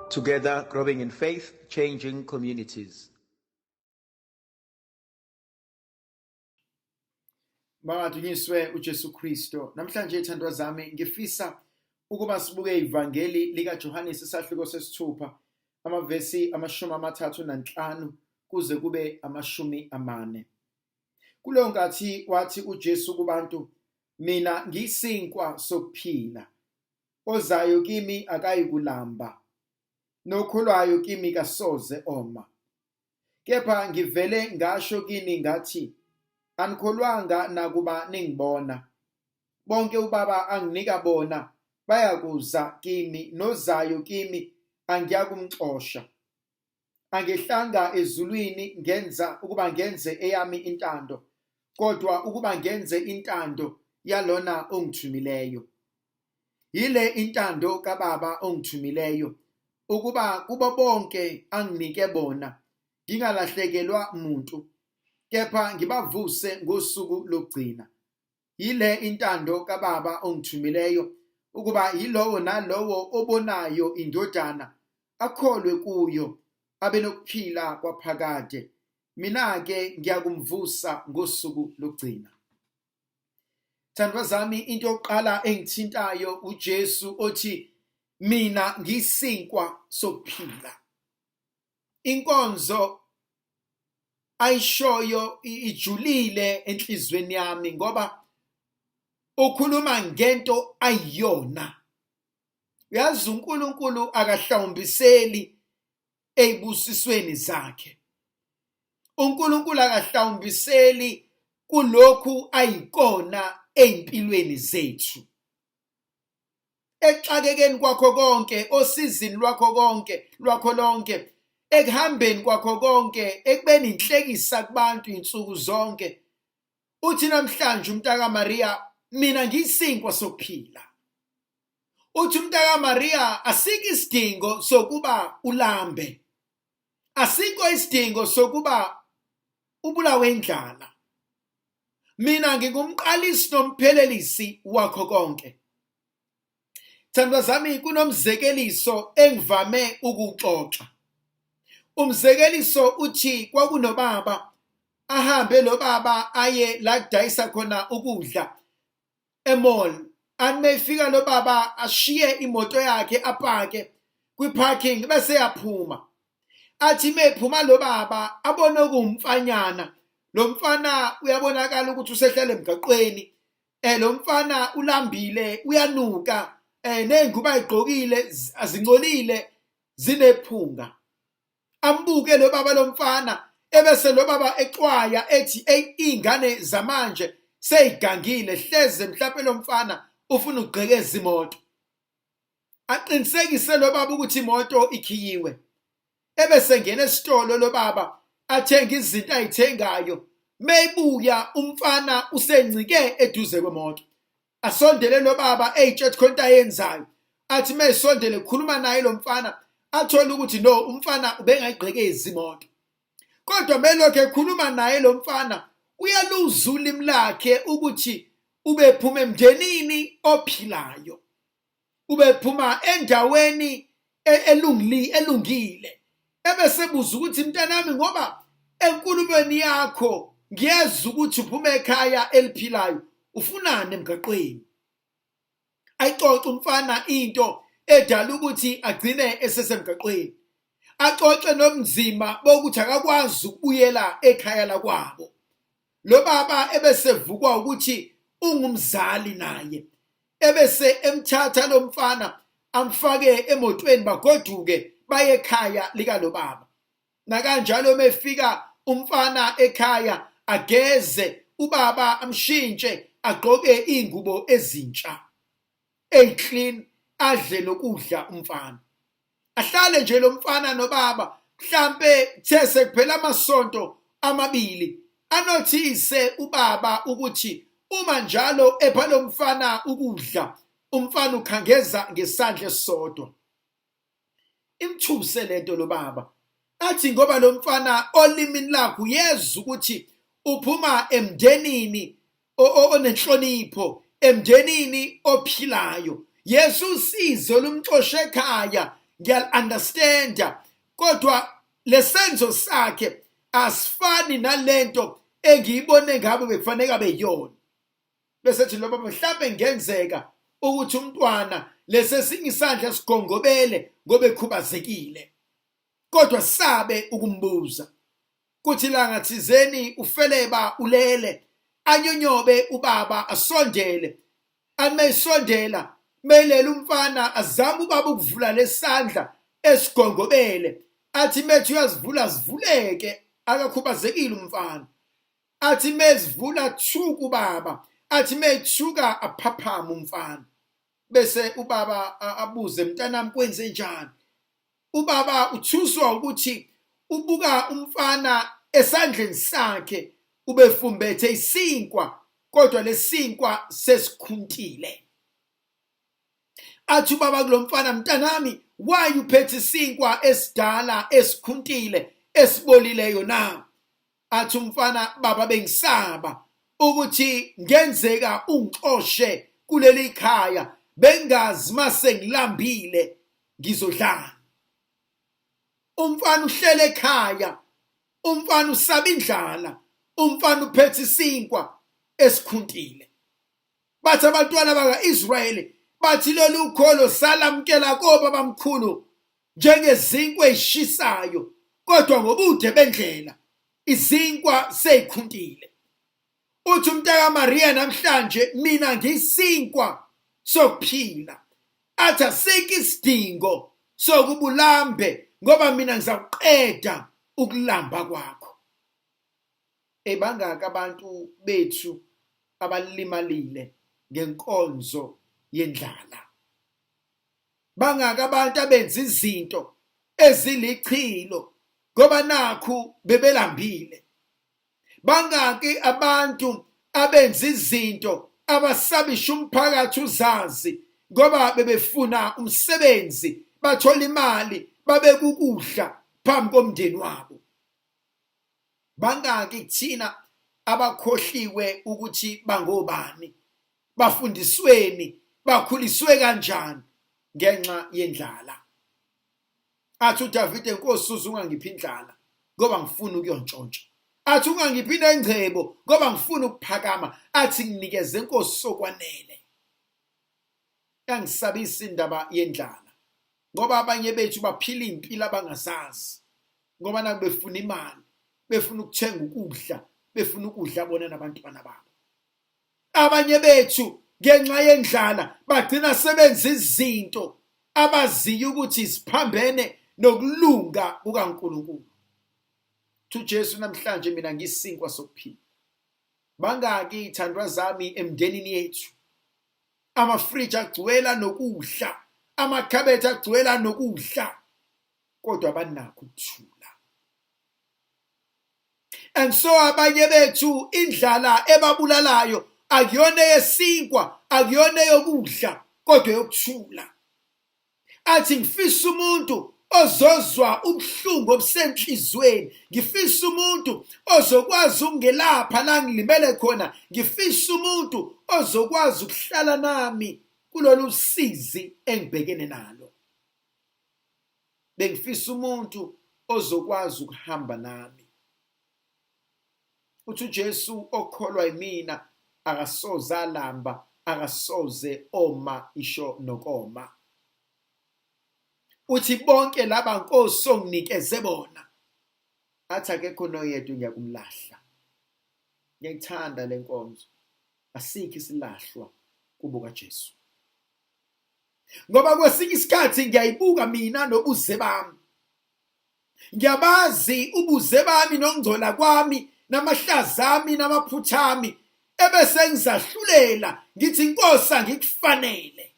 Together, growing in faith, changing communities. Makadunyiswe uJesu Kristo. Namhlanje ethandwa zami ngifisa ukuba sibuke ivangeli likaJohannes isahluko sesithupha amavesi 35 kuze kube 40. Kuleyo nkathi wathi uJesu kubantu, mina ngiyisinkwa sokuphila. Ozayo kimi akayikulamba, nokholwayo kimi kasoze oma. Kepha ngivele ngasho kini ngathi, anikholwanga nakuba ningibona. Bonke uBaba anginika bona bayakuza kimi, nozayo kimi angiyakumxosha. Angehlanga ezulwini ngenza ukuba ngenze eyami intando, kodwa ukuba ngenze intando yalona ongithumileyo. Yile intando kaBaba ongithumileyo, ukuba kubo bonke anginike bona ngingalahlekelwa muntu, kepha ngibavuse ngosuku lokugcina. Yile intando kaBaba ongithumileyo, ukuba yilowo nalowo obonayo iNdodana akholwe kuyo, abe nokuphila kwaphakade. Mina-ke ngiyakumvusa ngosuku lokugcina. Thandwa zami, into yokuqala engithintayo uJesu othi mina ngisinkwa sokuphila. Inkonzo ayishoyo ijulile enhlizweni yami ngoba ukhuluma ngento ayiyona. Uyazi uNkulunkulu akahlawumbiseli eyibusisweni zakhe. uNkulunkulu akahlawumbiseli kulokhu ayikona ezimpilweni zethu. Exakekeni kwakho konke, osizini lwakho konke, lwakho lonke, ekuhambeni kwakho konke, ekubeni inhlekisa kubantu insuku zonke. Uthi namhlanje umntaka Maria, mina ngiyisinkwa sokuphila. Uthi umntaka Maria, asikho isidingo sokuba ulambe. Asikho isidingo sokuba ubulawe indlala. Mina ngingumqalisi nomphelelisi wakho konke. Thandwa zami, kunomzekeliso engivame ukuxoxa. Umzekeliso uthi kwakunobaba, ahambe lo baba aye la kudayisa khona ukudla emall. Athi mayefika lo baba ashiye imoto yakhe apake kwi-parking bese yaphuma. Athi mephuma lo baba abone okuwumfanyana. Lo mfana uyabonakala ukuthi usehlala emgaqweni. Lo mfana ulambile, uyanuka, nezingubo ayigqokile azingcolile, zinephunga. Ambuke lo baba lo mfana, ebese lo baba exwaya ethi ey, izingane zamanje seyigangile, hleze mhlawumbe lo mfana ufuna ukugqekeza imoto. Aqinisekise lo baba ukuthi imoto ikhiyiwe. Ebese ngena esitolo lo baba athenga izinto ayithengayo. Meyibuya umfana usencike eduze kwemoto. Asondele lo baba eyitshe khona into ayenzayo. Athi meyisondele khuluma naye lo mfana, athole ukuthi no, umfana ubengayigqekezi imoto. Kodwa melokhu ekhuluma naye lo mfana, uyaluza ulimi lakhe ukuthi ubephuma emndenini ophilayo. Ubephuma endaweni elungile. Ebesebuza ukuthi mntanami, ngoba enkulumweni yakho ngiyezwa ukuthi uphuma ekhaya eliphilayo, ufunani emgaqweni? Ayixoxe umfana into edala ukuthi agcine esesemgaqweni. Axoxe nomzima bokuthi akakwazi ukubuyela ekhaya lakwabo. Lo baba ebesevukwa ukuthi ungumzali naye, ebese emthatha lo mfana amfake emotweni bagoduke baye ekhaya likalo baba. Nakanjalo mefika umfana ekhaya ageze, ubaba amshintshe agqoke ingubo ezintsha eyiclean, adle nokudla umfana. Ahlale nje lo mfana nobaba, mhlambe kuthe sekuphela amasonto amabili, anothise ubaba ukuthi uma njalo epha lo mfana ukudla, umfana ukhangeza ngesandla esisodwa. Imthuse lento lo baba, athi ngoba lo mfana olimini lakhe uyezwa ukuthi uphuma emndenini onenhlonipho, emndenini ophilayo. Yesu usizo lumxoshe ekhaya ngiyal-understanda, kodwa lesenzo sakhe asifani nalento engiyibone ngabe bekufanele abe yiyona. Bese ethi lo baba, mhlambe ngenzeka ukuthi umntwana lesesinye isandla sigongobele ngoba ekhubazekile, kodwa sabe ukumbuza. Kuthi langa thizeni ufeleba ulele, anyonyobe ubaba asondele, amayisondela melela umfana azama ubaba ukuvula lesandla esigongobele, athi methi uyazivula sivuleke, akakhubazekile umfana. Athi mezivula thuka ubaba, athi methuka aphaphama umfana. Bese ubaba abuze, mntanami kwenze njani? Ubaba uthuswa ukuthi ubuka umfana esandleni sakhe ubefumbethe isinkwa, kodwa lesinkwa sesikhuntile. Athi ubaba kulomfana, mntanami, why uphethe isinkwa esidala esikhuntile esibolileyo na? Athi umfana, baba bengisaba ukuthi ngenzeka ungixoshe kuleli khaya, bengazi mase ngilambile ngizodlana. Umfana uhlele ekhaya, umfana usaba indlala, umfana uphethe isinkwa esikhuntile. Bathi abantwana baka-Israyeli, bathi lolu kholo salamkela kobabamkhulu njengezinkwa ezishisayo, kodwa ngobude bendlela izinkwa seyikhuntile. Uthi umntaka Maria namhlanje, mina ngisinkwa sokuphila. Athi asikho isidingo sokuba ulambe, ngoba mina ngizakuqeda ukulamba kwakho. Ebangaka abantu bethu abalimalile ngenkonzo yendlala, bangaka abantu abenza izinto ezilichilo ngoba nakhu bebelambile, bangaki abantu abenza izinto abasabisha umphakathi uzazi ngoba bebefuna umsebenzi, bathola imali, babeka ukudla phambi komndeni wabo. Bangaki kuthina abakhohliwe ukuthi bangobani, bafundisweni, bakhuliswe kanjani ngenxa yendlala. Athi uDavide, Nkosi uze ungangiphi indlala ngoba ngifuna ukuyontshontsha. Athi ungangiphi nengcebo ngoba ngifuna ukuphakama. Athi nginikeze Nkosi sokwanele. Yangisabisa indaba yendlala ngoba abanye bethu baphila impilo abangazazi, ngoba naku befuna imali, befuna ukuthenga ukudla, befuna ukudla bona nabantwana babo. Abanye bethu ngenxa yendlala bagcina sebenza izinto abaziyo ukuthi siphambene nokulunga kukaNkulunkulu. Thu Jesu namhlanje, mina ngisinkwa sokuphila. Bangaki ithandwa zami emndenini yethu, amafriji agcwela nokudla, amakhabethe agcwela nokudla, kodwa banakho ukuthula. And so abanye bethu indlala ebabulalayo akuyona yesinkwa, akuyona yokudla, kodwa yokuthula. Athi ngifisa umuntu ozozwa ubuhlungu obusenhlizweni, ngifisa umuntu ozokwazi ukungelapha la ngilimele khona, ngifisa umuntu ozokwazi ukuhlala nami kulolu sizi engibhekene nalo. Bengifisa umuntu ozokwazi ukuhamba nami. Uthi uJesu, okholwa yimina akasoze alamba, akasoze oma isho nokoma. Uthi bonke laba Nkosi onginikeze bona, athi akekho noyedwa engiyakumlahla. Ngiyayithanda le nkonzo, asikho isilahlwa kubo kaJesu. Ngoba kwesinye isikhathi ngiyayibuka mina nobuze bami, ngiyabazi ubuze bami nokungcola kwami namahlaza ami namaphutha ami, ebese ngizahlulela ngithi Nkosi angikufanele.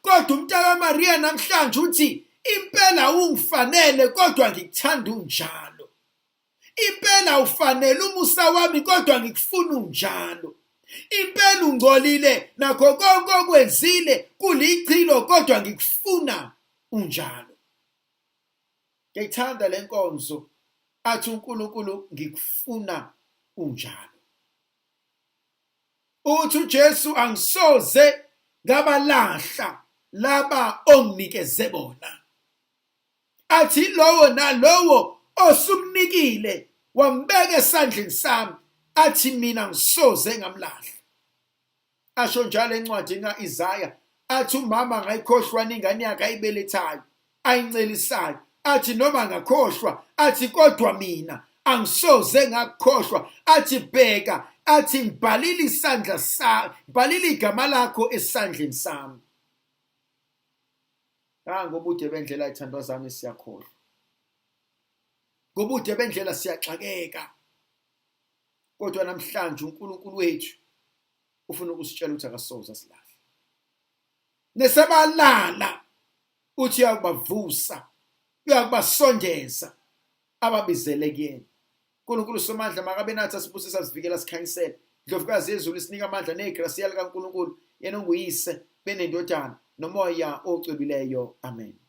Kodwa umntaka Maria namhlanje uthi impela ungifanele, kodwa ngikuthanda unjalo. Impela ufanele umusa wami, kodwa ngikufuna unjalo. Impela ungcolile nakho konke okwenzile kulichilo, kodwa ngikufuna unjalo. Ngiyayithanda le nkonzo, athi uNkulunkulu ngikufuna unjalo. Uthi uJesu angisoze ngabalahla Laba onginikeze bona. Athi lowo nalowo osumnikile wambeka esandleni sami, athi mina ngisoze ngamlahla. Asho njalo encwadini ka-Isaya, athi umama angayikhohlwa ingane yakhe ayibelethayo, ayincelisayo, athi noma ngakhohlwa, athi kodwa mina angisoze ngakukhohlwa. Athi bheka, athi ngibhalile isandla sami, ngibhalile igama lakho esandleni sami. Ngobude bendlela ithandwa zami siyakhohlwa, ngobude bendlela siyaxakeka, kodwa namhlanje uNkulunkulu wethu ufuna ukusitshela ukuthi akasoze asilahle. Nesebalala uthi uyakubavusa, uyakubasondeza ababizele kuyena. uNkulunkulu somandla makabe nathi, asibusise, asivikele, asikhanyisele. Ndlovukazi yezulu isinika amandla negrasiya likaNkulunkulu, yena onguyise benendodana nomoya ocwebileyo. Amen.